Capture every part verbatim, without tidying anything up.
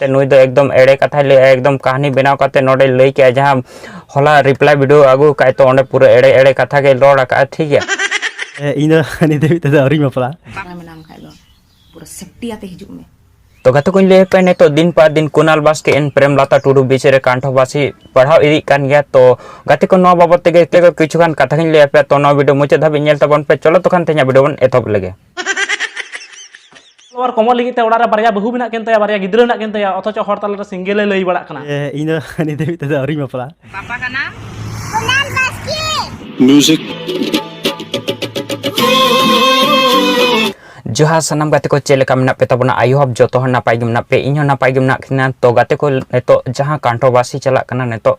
ᱱᱩᱭ ᱫᱚ ᱮᱠᱫᱚᱢ ᱮᱲᱮ ᱠᱟᱛᱷᱟᱭ ᱞᱟᱹᱭᱟ, ᱮᱠᱫᱚᱢ ᱠᱟᱹᱦᱱᱤ ᱵᱮᱱᱟᱣ ᱠᱟᱛᱮ ᱱᱚᱰᱮ ᱞᱟᱹᱭ ᱠᱮᱜᱼᱟ, ᱡᱟᱦᱟᱸ ᱦᱚᱞᱟ ᱨᱤᱯᱞᱟᱭ ᱵᱷᱤᱰᱤᱭᱳ ᱟᱹᱜᱩ ᱠᱟᱜᱼᱟᱭ, ᱛᱚ ᱚᱸᱰᱮ ᱯᱩᱨᱟᱹ ᱮᱲᱮ ᱮᱲᱮ ᱠᱟᱛᱷᱟ ᱜᱮ ᱨᱚᱲ ᱟᱠᱟᱜᱼᱟ, ᱴᱷᱤᱠ ᱜᱮᱭᱟ᱾ ᱮ, ᱤᱧ ᱫᱚ ᱱᱤᱛ ᱫᱷᱟᱹᱵᱤᱡ ᱛᱮᱫᱚ ᱟᱹᱣᱨᱤᱧ ᱵᱟᱯᱞᱟᱜᱼᱟ᱾ ᱵᱟᱯᱞᱟ ᱢᱮᱱᱟᱢ ᱠᱷᱟᱡ ᱫᱚ ᱯᱩᱨᱟᱹ ᱥᱮᱯᱴᱤ ᱟᱛᱮ ᱦᱤᱡᱩᱜ ᱢᱮ᱾ ᱛᱚ ᱜᱟᱛᱮ ᱠᱚᱧ ᱞᱟᱹᱭ ᱟᱯᱮ, ᱱᱤᱛᱚᱜ ᱫᱤᱱ ᱯᱟᱨ ᱫᱤᱱ ᱠᱩᱱᱟᱞ ᱵᱟᱥᱠᱮ and ᱯᱨᱮᱢᱞᱟᱛᱟ ᱴᱩᱰᱩ ᱵᱤᱪ ᱨᱮ ᱠᱟᱱᱴᱷᱚᱵᱟᱥᱤ ᱯᱟᱲᱦᱟᱣ ᱤᱫᱤᱜ ᱠᱟᱱ ᱜᱮᱭᱟ᱾ ᱛᱚ ᱜᱟᱛᱮ ᱠᱚ, ᱱᱚᱣᱟ ᱵᱟᱵᱚᱫ ᱛᱮᱜᱮ ᱠᱤᱪᱷᱩ ᱜᱟᱱ ᱠᱟᱛᱷᱟ ᱜᱤᱧ ᱞᱟᱹᱭ ᱟᱯᱮᱭᱟ᱾ ᱛᱚ ᱱᱚᱣᱟ ᱵᱷᱤᱰᱤᱭᱳ ᱢᱩᱪᱟᱹᱫ ᱫᱷᱟᱹᱵᱤᱡ ᱧᱮᱞ ᱛᱟᱵᱚᱱ ᱯᱮ᱾ ᱪᱚᱞᱚ ᱛᱚᱠᱷᱟᱱ ᱛᱮᱦᱮᱧᱟᱜ ᱵᱷᱤᱰᱤᱭᱳ ᱵᱚᱱ ᱮᱛᱚᱦᱚᱵ ᱞᱮᱜᱮ᱾ ᱟᱨ ᱠᱚᱢᱚᱜ ᱞᱟᱹᱜᱤᱫ ᱛᱮ ᱚᱲᱟᱜ ᱨᱮ ᱵᱟᱨᱭᱟ ᱵᱟᱹᱦᱩ ᱢᱮᱱᱟᱜ ᱠᱤᱱ ᱛᱟᱭᱟ, ᱵᱟᱨᱭᱟ ᱜᱤᱫᱽᱨᱟᱹ ᱢᱮᱱᱟᱜ ᱠᱤᱱ ᱛᱟᱭᱟ, ᱚᱛᱷᱚᱪᱚ ᱦᱚᱲ ᱛᱟᱞᱟᱨᱮ ᱥᱤᱝᱜᱮᱞᱮ ᱞᱟᱹᱭ ᱵᱟᱲᱟᱜ ᱠᱟᱱᱟ᱾ ᱮ, ᱤᱧ ᱫᱚ ᱱᱤᱛ ᱫᱷᱟᱹᱵᱤᱡ ᱛᱮᱫᱚ ᱟᱹᱣᱨᱤᱧ ᱵᱟᱯᱞᱟᱜᱼᱟ᱾ ᱯᱟᱯᱟ ᱠᱟᱱᱟᱢ? ᱠᱩᱱᱟᱞ ᱵᱟᱥᱠᱮ᱾ ᱢᱤᱭᱩᱡᱤᱠ᱾ ᱡᱚᱦᱟᱨ ᱥᱟᱱᱟᱢ ᱜᱟᱛᱮ ᱠᱚ, ᱪᱮᱫ ᱞᱮᱠᱟ ᱢᱮᱱᱟᱜ ᱯᱮ ᱛᱟᱵᱚᱱᱟ? I hope ᱡᱚᱛᱚ ᱦᱚᱲ ᱱᱟᱯᱟᱭ ᱜᱮ ᱢᱮᱱᱟᱜ ᱯᱮ, ᱤᱧ ᱦᱚᱸ ᱱᱟᱯᱟᱭ ᱜᱮ ᱢᱮᱱᱟᱜ ᱠᱤᱱᱟ᱾ ᱛᱚ ᱜᱟᱛᱮ ᱠᱚ, ᱱᱤᱛᱚᱜ ᱡᱟᱦᱟᱸ ᱠᱟᱱᱴᱨᱳᱵᱟᱨᱥᱤ ᱪᱟᱞᱟᱜ ᱠᱟᱱᱟ ᱱᱤᱛᱚᱜ,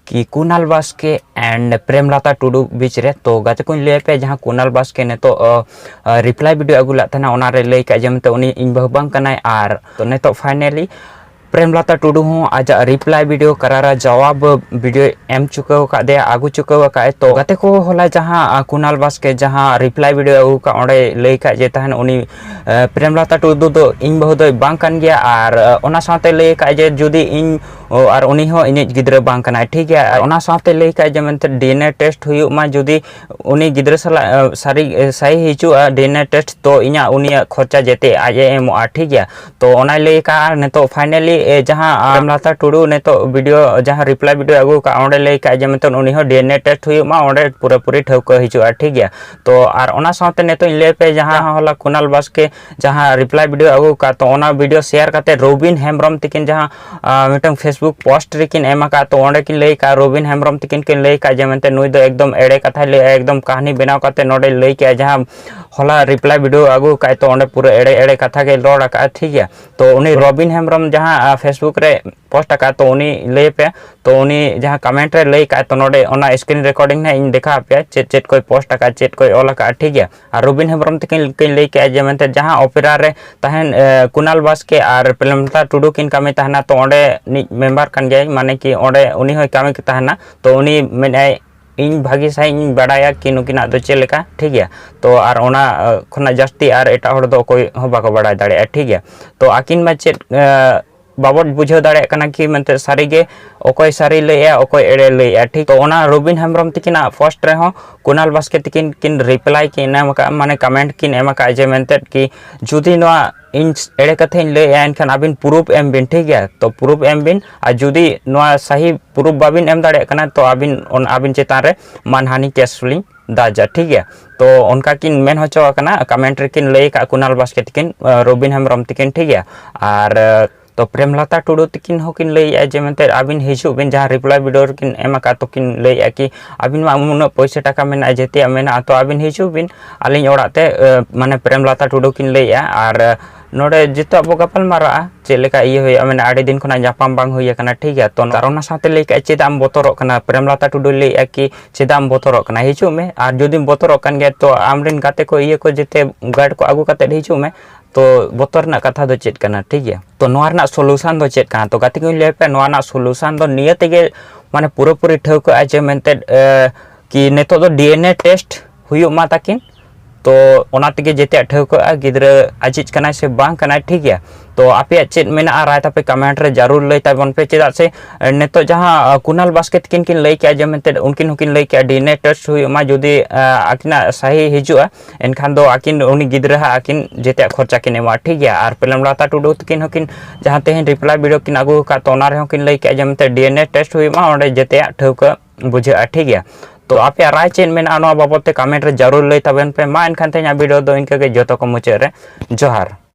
ᱠᱤ ᱠᱩᱱᱟᱞ ᱵᱟᱥᱠᱮ and ᱯᱨᱮᱢᱞᱟᱛᱟ ᱴᱩᱰᱩ ᱵᱤᱪ ᱨᱮ, ᱛᱚ ᱜᱟᱛᱮ ᱠᱚᱧ ᱞᱟᱹᱭ ᱟᱯᱮᱭᱟ, ᱡᱟᱦᱟᱸ ᱠᱩᱱᱟᱞ ᱵᱟᱥᱠᱮ ᱱᱤᱛᱚᱜ, ᱚ, ᱚ, ᱨᱤᱯᱞᱟᱭ ᱵᱷᱤᱰᱤᱭᱳ ᱟᱹᱜᱩ ᱞᱮᱫ ᱛᱟᱦᱮᱱᱟ, ᱚᱱᱟᱨᱮ ᱞᱟᱹᱭ ᱠᱟᱜ ᱡᱮ ᱢᱮᱱᱛᱮ ᱩᱱᱤ ᱤᱧ ᱵᱟᱹᱦᱩ ᱵᱟᱝ ᱠᱟᱱᱟᱭ᱾ ᱟᱨ ᱛᱚ ᱱᱤᱛᱚᱜ ᱯᱷᱟᱭᱱᱮᱞᱤ ᱯᱨᱮᱢᱞᱟᱛᱟ ᱴᱩᱰᱩ ᱦᱚᱸ ᱟᱡᱟᱜ ᱨᱤᱯᱞᱟᱭ ᱵᱷᱤᱰᱤᱭᱳ ᱠᱟᱨᱟᱨᱟ ᱡᱟᱣᱟᱵ ᱵᱷᱤᱰᱤᱭᱳ ᱮᱢ ᱪᱩᱠᱟᱹᱣ ᱟᱠᱟᱫ ᱫᱮᱭᱟ, ᱟᱹᱜᱩ ᱪᱩᱠᱟᱹᱣ ᱟᱠᱟᱫ ᱟᱭ᱾ ᱛᱚ ᱜᱟᱛᱮ ᱠᱚ, ᱦᱚᱞᱟ ᱡᱟᱦᱟᱸ, ᱟ, ᱠᱩᱱᱟᱞ ᱵᱟᱥᱠᱮ ᱡᱟᱦᱟᱸ ᱨᱤᱯᱞᱟᱭ ᱵᱷᱤᱰᱤᱭᱳ ᱟᱹᱜᱩ ᱠᱟᱜ, ᱚᱸᱰᱮ ᱞᱟᱹᱭ ᱠᱟᱜ ᱡᱮ ᱛᱟᱦᱮᱱ ᱩᱱᱤ, ᱮ, ᱯᱨᱮᱢᱞᱟᱛᱟ ᱴᱩᱰᱩ ᱫᱚ ᱤᱧ ᱵᱟᱹᱦᱩ ᱫᱚᱭ ᱵᱟᱝ ᱠᱟᱱ ᱜᱮᱭᱟ᱾ ᱟᱨ, ᱮ, ᱚᱱᱟ ᱥᱟᱶᱛᱮ ᱞᱟᱹᱭ ᱠᱟᱜ ᱡᱮ ᱡᱩᱫᱤ ᱤᱧ, ᱚ, ᱟᱨ ᱩᱱᱤ ᱦᱚᱸ ᱤᱧᱤᱡ ᱜᱤᱫᱽᱨᱟᱹ ᱵᱟᱝ ᱠᱟᱱᱟᱭ, ᱴᱷᱤᱠ ᱜᱮᱭᱟ᱾ ᱟᱨ ᱚᱱᱟ ᱥᱟᱶᱛᱮ ᱞᱟᱹᱭ ᱠᱟᱜ ᱡᱮ ᱢᱮᱱᱛᱮ ᱰᱤ ᱮᱱ ᱮ ᱴᱮᱥᱴ ᱦᱩᱭᱩᱜ ᱢᱟ, ᱡᱩᱫᱤ ᱩᱱᱤ ᱜᱤᱫᱽᱨᱟᱹ ᱥᱟᱞᱟᱜ, ᱮ, ᱥᱟᱹᱨᱤ, ᱮ, ᱥᱟᱹᱦᱤ ᱦᱤᱡᱩᱜᱼᱟ ᱰᱤ ᱮᱱ ᱮ ᱴᱮᱥᱴ, ᱛᱚ ᱤᱧᱟᱹᱜ ᱩᱱᱤᱭᱟᱜ ᱠᱷᱚᱨᱪᱟ ᱡᱮᱛᱮ ᱟᱡ ᱮ ᱮᱢᱚᱜᱼᱟ, ᱴᱷᱤᱠ ᱜᱮᱭᱟ᱾ ᱛᱚ ᱚᱱᱟᱭ ᱞᱟᱹᱭ ᱠᱟᱜᱼᱟ᱾ ᱟᱨ ᱱᱤᱛᱚᱜ ᱯᱷᱟᱭᱱᱮᱞᱤ, ᱮ, ᱡᱟᱦᱟᱸ, ᱟ, ᱯᱨᱮᱢᱞᱟᱛᱟ ᱴᱩᱰᱩ ᱱᱤᱛᱚᱜ ᱵᱷᱤᱰᱤᱭᱳ, ᱡᱟᱦᱟᱸ ᱨᱤᱯᱞᱟᱭ ᱵᱷᱤᱰᱤᱭᱳ ᱟᱹᱜᱩ ᱠᱟᱜᱼᱟ, ᱚᱸᱰᱮ ᱞᱟᱹᱭ ᱠᱟᱜᱼᱟ ᱡᱮ ᱢᱮᱱᱛᱮ ᱩᱱᱤ ᱦᱚᱸ ᱰᱤ ᱮᱱ ᱮ ᱴᱮᱥᱴ ᱦᱩᱭᱩᱜ ᱢᱟ, ᱚᱸᱰᱮ ᱯᱩᱨᱟᱹᱯᱩᱨᱤ ᱴᱷᱟᱹᱣᱠᱟᱹ ᱦᱤᱡᱩᱜᱼᱟ, ᱴᱷᱤᱠ ᱜᱮᱭᱟ᱾ ᱛᱚ ᱟᱨ ᱚᱱᱟ ᱥᱟᱶᱛᱮ ᱱᱤᱛᱚᱜ ᱤᱧ ᱞᱟᱹᱭ ᱯᱮ, ᱡᱟᱦᱟᱸ ᱦᱚᱞᱟ ᱠᱩᱱᱟᱞ ᱵᱟᱥᱠᱮ ᱡᱟᱦᱟᱸ ᱨᱤᱯᱞᱟᱭ ᱵᱷᱤᱰᱤᱭᱳ ᱟᱹᱜᱩ ᱠᱟᱜᱼᱟ, ᱛᱚ ᱚᱱᱟ ᱵᱷᱤᱰᱤᱭᱳ ᱥᱮᱭᱟᱨ ᱠᱟᱛᱮ ᱨᱚᱵᱤᱱ ᱦᱮᱢᱵᱨᱚᱢ ᱛᱤᱠᱤᱱ ᱡᱟᱦᱟᱸ, ᱟ, ᱢᱤᱫᱴᱟᱝ ᱯᱷᱮᱥᱵᱩᱠ ᱯᱳᱥᱴ ᱨᱮᱠᱤᱱ ᱮᱢ ᱟᱠᱟᱫ, ᱛᱚ ᱚᱸᱰᱮ ᱠᱤᱱ ᱞᱟᱹᱭ ᱠᱟᱜᱼᱟ, ᱨᱚᱵᱤᱱ ᱦᱮᱢᱵᱨᱚᱢ ᱛᱤᱠᱤᱱ ᱠᱤᱱ ᱞᱟᱹᱭ ᱠᱟᱜᱼᱟ ᱡᱮ ᱢᱮᱱᱛᱮ ᱱᱩᱭ ᱫᱚ ᱮᱠᱫᱚᱢ ᱮᱲᱮ ᱠᱟᱛᱷᱟᱭ ᱞᱟᱹᱭᱟ, ᱮᱠᱫᱚᱢ ᱠᱟᱹᱦᱱᱤ ᱵᱮᱱᱟᱣ ᱠᱟᱛᱮ ᱱᱚᱰᱮ ᱞᱟᱹᱭ ᱠᱮᱜᱼᱟ, ᱡᱟᱦᱟᱸ ᱦᱚᱞᱟ ᱨᱤᱯᱞᱟᱭ ᱵᱷᱤᱰᱤᱭᱳ ᱟᱹᱜᱩ ᱠᱟᱜᱼᱟ, ᱛᱚ ᱚᱸᱰᱮ ᱯᱩᱨᱟᱹ ᱮᱲᱮ ᱮᱲᱮ ᱠᱟᱛᱷᱟ ᱜᱮ ᱨᱚᱲ ᱟᱠᱟᱫᱼᱟ, ᱴᱷᱤᱠ ᱜᱮᱭᱟ᱾ ᱛᱚ ᱩᱱᱤ ᱨᱚᱵᱤᱱ ᱦᱮᱢᱵᱨᱚᱢ ᱡᱟᱦᱟᱸ, ᱟ, ᱯᱷᱮᱥᱵᱩᱠ ᱨᱮ ᱯᱳᱥᱴ ᱟᱠᱟᱫᱼᱟ, ᱛᱚ ᱩᱱᱤ ᱞᱟᱹᱭ ᱯᱮ, ᱛᱚ ᱩᱱᱤ ᱡᱟᱦᱟᱸ ᱠᱚᱢᱮᱱᱴ ᱨᱮ ᱞᱟᱹᱭ ᱠᱟᱜᱼᱟ, ᱛᱚ ᱱᱚᱰᱮ ᱚᱱᱟ ᱥᱠᱨᱤᱱ ᱨᱮᱠᱚᱨᱰᱤᱝ ᱱᱟᱦᱟᱜ ᱤᱧ ᱫᱮᱠᱷᱟᱣ ᱟᱯᱮᱭᱟ, ᱪᱮᱫ ᱪᱮᱫ ᱠᱚᱭ ᱯᱳᱥᱴ ᱟᱠᱟᱫᱼᱟ, ᱪᱮᱫ ᱠᱚᱭ ᱚᱞ ᱟᱠᱟᱫᱼᱟ, ᱴᱷᱤᱠ ᱜᱮᱭᱟ᱾ ᱟᱨ ᱨᱚᱵᱤᱱ ᱦᱮᱢᱵᱨᱚᱢ ᱛᱤᱠᱤᱱ ᱠᱤᱱ ᱞᱟᱹᱭ ᱠᱮᱜᱼᱟ ᱡᱮ ᱢᱮᱱᱛᱮ ᱡᱟᱦᱟᱸ ᱚᱯᱮᱨᱟ ᱨᱮ ᱛᱟᱦᱮᱱ, ᱮ, ᱠᱩᱱᱟᱞ ᱵᱟᱥᱠᱮ ᱟᱨ ᱯᱨᱮᱢᱞᱚᱛᱟ ᱴᱩᱰᱩ ᱠᱤᱱ ᱠᱟᱹᱢᱤ ᱛᱟᱦᱮᱱᱟ, ᱛᱚ ᱚᱸᱰᱮ ᱱᱤᱡ ᱢᱮᱢᱵᱟᱨ ᱠᱟᱱ ᱜᱮᱭᱟᱭ, ᱢᱟᱱᱮ ᱠᱤ ᱚᱸᱰᱮ ᱩᱱᱤ ᱦᱚᱸᱭ ᱠᱟᱹᱢᱤ ᱛᱟᱦᱮᱱᱟ᱾ ᱛᱚ ᱩᱱᱤ ᱢᱮᱱᱮᱫᱼᱟᱭ, ᱤᱧ ᱵᱷᱟᱹᱜᱤ ᱥᱟᱺᱦᱤᱡ ᱤᱧ ᱵᱟᱰᱟᱭᱟ ᱠᱤ ᱱᱩᱠᱤᱱᱟᱜ ᱫᱚ ᱪᱮᱫ ᱞᱮᱠᱟ, ᱴᱷᱤᱠ ᱜᱮᱭᱟ᱾ ᱛᱚ ᱟᱨ ᱚᱱᱟ, ᱮ, ᱠᱷᱚᱱᱟᱜ ᱡᱟᱹᱥᱛᱤ ᱟᱨ ᱮᱴᱟᱜ ᱦᱚᱲ ᱫᱚ ᱚᱠᱚᱭ ᱦᱚᱸ ᱵᱟᱠᱚ ᱵᱟᱰᱟᱭ ᱫᱟᱲᱮᱭᱟᱜᱼᱟ, ᱴᱷᱤᱠ ᱜᱮᱭᱟ᱾ ᱛᱚ ᱟᱹᱠᱤᱱ ᱢᱟ ᱪᱮᱫ, ᱮ, ᱵᱟᱵᱚᱱ ᱵᱩᱡᱷᱟᱹᱣ ᱫᱟᱲᱮᱭᱟᱜ ᱠᱟᱱᱟ ᱠᱤ ᱢᱮᱱᱛᱮ ᱥᱟᱹᱨᱤ ᱜᱮ ᱚᱠᱚᱭ ᱥᱟᱹᱨᱤ ᱞᱟᱹᱭᱮᱜᱼᱟ, ᱚᱠᱚᱭ ᱮᱲᱮ ᱞᱟᱹᱭᱮᱜᱼᱟ᱾ ᱴᱷᱤᱠ, ᱛᱚ ᱚᱱᱟ ᱨᱚᱵᱤᱱ ᱦᱮᱢᱵᱨᱚᱢ ᱛᱤᱠᱤᱱᱟᱜ ᱯᱳᱥᱴ ᱨᱮᱦᱚᱸ ᱠᱩᱱᱟᱞ ᱵᱟᱥᱠᱮ ᱛᱤᱠᱤᱱ ᱠᱤᱱ ᱨᱤᱯᱞᱟᱭ ᱠᱤᱱ ᱮᱢ ᱟᱠᱟᱫᱼᱟ, ᱢᱟᱱᱮ ᱠᱚᱢᱮᱱᱴ ᱠᱤᱱ ᱮᱢ ᱟᱠᱟᱫᱼᱟ ᱡᱮ ᱢᱮᱱᱛᱮ ᱠᱤ ᱡᱩᱫᱤ ᱱᱚᱣᱟ ᱤᱧ ᱮᱲᱮ ᱠᱟᱛᱷᱟᱧ ᱞᱟᱹᱭᱮᱜᱼᱟ, ᱮᱱᱠᱷᱟᱱ ᱟᱹᱵᱤᱱ ᱯᱨᱩᱯᱷ ᱮᱢ ᱵᱤᱱ, ᱴᱷᱤᱠ ᱜᱮᱭᱟ? ᱛᱚ ᱯᱨᱩᱯᱷ ᱮᱢ ᱵᱤᱱ, ᱟᱨ ᱡᱩᱫᱤ ᱱᱚᱣᱟ ᱥᱟᱹᱦᱤ ᱯᱨᱩᱯᱷ ᱵᱟᱵᱤᱱ ᱮᱢ ᱫᱟᱲᱮᱭᱟᱜ ᱠᱟᱱᱟ, ᱛᱚ ᱟᱹᱵᱤᱱ ᱚᱱ-, ᱟᱹᱵᱤᱱ ᱪᱮᱛᱟᱱ ᱨᱮ ᱢᱟᱱᱦᱟᱱᱤ ᱠᱮᱥ ᱞᱤᱧ ᱫᱟᱡᱟ, ᱴᱷᱤᱠ ᱜᱮᱭᱟ? ᱛᱚ ᱚᱱᱠᱟ ᱠᱤᱱ ᱢᱮᱱ ᱦᱚᱪᱚ ᱟᱠᱟᱱᱟ, ᱠᱚᱢᱮᱱᱴ ᱨᱮᱠᱤᱱ ᱞᱟᱹᱭ ᱟᱠᱟᱫ ᱠᱩᱱᱟᱞ ᱵᱟᱥᱠᱮ ᱛᱤᱠᱤᱱ, ᱟᱸ, ᱨᱚᱵᱤᱱ ᱦᱮᱢᱵᱨᱚᱢ ᱛᱤᱠᱤᱱ, ᱴᱷᱤᱠ ᱜᱮᱭᱟ? ᱟᱨ, ᱟᱸ, ᱛᱚ ᱯᱨᱮᱢᱞᱟᱛᱟ ᱴᱩᱰᱩ ᱛᱤᱠᱤᱱ ᱦᱚᱸᱠᱤᱱ ᱞᱟᱹᱭᱮᱜᱼᱟ ᱡᱮ ᱢᱮᱱᱛᱮ ᱟᱹᱵᱤᱱ ᱦᱤᱡᱩᱜ ᱵᱤᱱ, ᱡᱟᱦᱟᱸ ᱨᱤᱯᱞᱟᱭ ᱵᱷᱤᱰᱤᱭᱳ ᱨᱮᱠᱤᱱ ᱮᱢ ᱟᱠᱟᱫ, ᱛᱚᱠᱤᱱ ᱞᱟᱹᱭᱮᱜᱼᱟ ᱠᱤ ᱟᱹᱵᱤᱱ ᱢᱟ ᱩᱱᱟᱹᱜ ᱯᱚᱭᱥᱟ ᱴᱟᱠᱟ ᱢᱮᱱᱟᱜᱼᱟ, ᱡᱮᱛᱮᱭᱟᱜ ᱢᱮᱱᱟᱜᱼᱟ, ᱛᱚ ᱟᱹᱵᱤᱱ ᱦᱤᱡᱩᱜ ᱵᱤᱱ ᱟᱹᱞᱤᱧ ᱚᱲᱟᱜ ᱛᱮ, ᱟᱸ, ᱢᱟᱱᱮ ᱯᱨᱮᱢᱞᱟᱛᱟ ᱴᱩᱰᱩ ᱠᱤᱱ ᱞᱟᱹᱭᱮᱜᱼᱟ᱾ ᱟᱨ, ᱟᱸ, ᱱᱚᱰᱮ ᱡᱚᱛᱚᱣᱟᱜ ᱵᱚ ᱜᱟᱯᱟᱞ ᱢᱟᱨᱟᱜᱼᱟ, ᱪᱮᱫ ᱞᱮᱠᱟ ᱤᱭᱟᱹ ᱦᱩᱭᱩᱜᱼᱟ, ᱢᱟᱱᱮ ᱟᱹᱰᱤ ᱫᱤᱱ ᱠᱷᱚᱱᱟᱜ ᱧᱟᱯᱟᱢ ᱵᱟᱝ ᱦᱩᱭ ᱟᱠᱟᱱᱟ, ᱴᱷᱤᱠ ᱜᱮᱭᱟ? ᱛᱚ ᱟᱨ ᱚᱱᱟ ᱥᱟᱶᱛᱮ ᱞᱟᱹᱭ ᱠᱮᱜᱼᱟ, ᱪᱮᱫᱟᱜ ᱮᱢ ᱵᱚᱛᱚᱨᱚᱜ ᱠᱟᱱᱟ? ᱯᱨᱮᱢᱞᱟᱛᱟ ᱴᱩᱰᱩᱭ ᱞᱟᱹᱭᱮᱜᱼᱟ ᱠᱤ ᱪᱮᱫᱟᱜ ᱮᱢ ᱵᱚᱛᱚᱨᱚᱜ ᱠᱟᱱᱟ, ᱦᱤᱡᱩᱜ ᱢᱮ᱾ ᱟᱨ ᱡᱩᱫᱤᱢ ᱵᱚᱛᱚᱨᱚᱜ ᱠᱟᱱ ᱜᱮᱭᱟ, ᱛᱚ ᱟᱢᱨᱮᱱ ᱜᱟᱛᱮ ᱠᱚ, ᱤᱭᱟᱹ ᱠᱚ, ᱡᱮᱛᱮ ᱜᱟᱨᱰ ᱠᱚ ᱟᱹᱜᱩ ᱠᱟᱛᱮᱫ ᱦᱤᱡᱩᱜ ᱢᱮ᱾ ᱛᱚ ᱵᱚᱛᱚᱨ ᱨᱮᱱᱟᱜ ᱠᱟᱛᱷᱟ ᱫᱚ ᱪᱮᱫ ᱠᱟᱱᱟ, ᱴᱷᱤᱠ ᱜᱮᱭᱟ? ᱛᱚ ᱱᱚᱣᱟ ᱨᱮᱱᱟᱜ ᱥᱚᱞᱩᱥᱚᱱ ᱫᱚ ᱪᱮᱫ ᱠᱟᱱᱟ? ᱛᱚ ᱜᱟᱛᱮ ᱠᱚᱧ ᱞᱟᱹᱭ ᱟᱯᱮᱭᱟ, ᱱᱚᱣᱟ ᱨᱮᱱᱟᱜ ᱥᱚᱞᱩᱥᱚᱱ ᱫᱚ ᱱᱤᱭᱟᱹ ᱛᱮᱜᱮ, ᱢᱟᱱᱮ ᱯᱩᱨᱟᱹᱯᱩᱨᱤ ᱴᱷᱟᱹᱣᱠᱟᱹᱜᱼᱟ ᱡᱮ ᱢᱮᱱᱛᱮ, ᱮ, ᱠᱤ ᱱᱤᱛᱚᱜ ᱫᱚ ᱰᱤ ᱮᱱ ᱮ ᱴᱮᱥᱴ ᱦᱩᱭᱩᱜ ᱢᱟ ᱛᱟᱹᱠᱤᱱ᱾ ᱛᱚ ᱚᱱᱟ ᱛᱮᱜᱮ ᱡᱮᱛᱮᱭᱟᱜ ᱴᱷᱟᱹᱣᱠᱟᱹᱜᱼᱟ, ᱜᱤᱫᱽᱨᱟᱹ ᱟᱡᱤᱡ ᱠᱟᱱᱟᱭ ᱥᱮ ᱵᱟᱝ ᱠᱟᱱᱟᱭ, ᱴᱷᱤᱠ ᱜᱮᱭᱟ? ᱛᱚ ᱟᱯᱮᱭᱟᱜ ᱪᱮᱫ ᱢᱮᱱᱟᱜᱼᱟ ᱨᱟᱭ ᱛᱟᱯᱮ, ᱠᱚᱢᱮᱱᱴ ᱨᱮ ᱡᱟᱹᱨᱩᱲ ᱞᱟᱹᱭ ᱛᱟᱵᱚᱱ ᱯᱮ᱾ ᱪᱮᱫᱟᱜ ᱥᱮ, ᱮ, ᱱᱤᱛᱚᱜ ᱡᱟᱦᱟᱸ, ᱟᱸ, ᱠᱩᱱᱟᱞ ᱵᱟᱥᱠᱮ ᱛᱤᱠᱤᱱ ᱠᱤᱱ ᱞᱟᱹᱭ ᱠᱮᱜᱼᱟ ᱡᱮ ᱢᱮᱱᱛᱮ ᱩᱱᱠᱤᱱ ᱦᱚᱸᱠᱤᱱ ᱞᱟᱹᱭ ᱠᱮᱜᱼᱟ ᱰᱤ ᱮᱱ ᱮ ᱴᱮᱥᱴ ᱦᱩᱭᱩᱜ ᱢᱟ, ᱡᱩᱫᱤ, ᱟᱸ, ᱟᱹᱠᱤᱱᱟᱜ ᱥᱟᱹᱦᱤ ᱦᱤᱡᱩᱜᱼᱟ, ᱮᱱᱠᱷᱟᱱ ᱫᱚ ᱟᱹᱠᱤᱱ, ᱩᱱᱤ ᱜᱤᱫᱽᱨᱟᱹ ᱦᱟᱸᱜ ᱟᱹᱠᱤᱱ ᱡᱮᱛᱮᱭᱟᱜ ᱠᱷᱚᱨᱪᱟ ᱠᱤᱱ ᱮᱢᱚᱜᱼᱟ, ᱴᱷᱤᱠ ᱜᱮᱭᱟ? ᱟᱨ ᱯᱨᱮᱢᱞᱟᱛᱟ ᱴᱩᱰᱩ ᱛᱤᱠᱤᱱ ᱦᱚᱸᱠᱤᱱ ᱡᱟᱦᱟᱸ ᱛᱮᱦᱮᱧ ᱨᱤᱯᱞᱟᱭ ᱵᱷᱤᱰᱤᱭᱳ ᱠᱤᱱ ᱟᱹᱜᱩ ᱟᱠᱟᱫ, ᱛᱚ ᱚᱱᱟ ᱨᱮᱦᱚᱸ ᱠᱤᱱ ᱞᱟᱹᱭ ᱠᱮᱜᱼᱟ ᱡᱮ ᱢᱮᱱᱛᱮ ᱰᱤ ᱮᱱ ᱮ ᱴᱮᱥᱴ ᱦᱩᱭᱩᱜ ᱢᱟ, ᱚᱸᱰᱮ ᱡᱮᱛᱮᱭᱟᱜ ᱴᱷᱟᱹᱣᱠᱟᱹ ᱵᱩᱡᱷᱟᱹᱜᱼᱟ, ᱴᱷᱤᱠ ᱜᱮᱭᱟ? ᱛᱚ ᱟᱯᱮᱭᱟᱜ ᱨᱟᱭ ᱪᱮᱫ ᱢᱮᱱᱟᱜᱼᱟ ᱱᱚᱣᱟ ᱵᱟᱵᱚᱫ ᱛᱮ ᱠᱚᱢᱮᱱᱴ ᱨᱮ ᱡᱟᱹᱨᱩᱲ ᱞᱟᱹᱭ ᱛᱟᱵᱮᱱ ᱯᱮ᱾ ᱢᱟ ᱮᱱᱠᱷᱟᱱ ᱛᱮᱦᱮᱧᱟᱜ ᱵᱷᱤᱰᱤᱭᱳ ᱫᱚ ᱤᱱᱠᱟᱹ ᱜᱮ, ᱡᱚᱛᱚ ᱠᱚ ᱢᱩᱪᱟᱹᱫ ᱨᱮ ᱡᱚᱦᱟᱨ᱾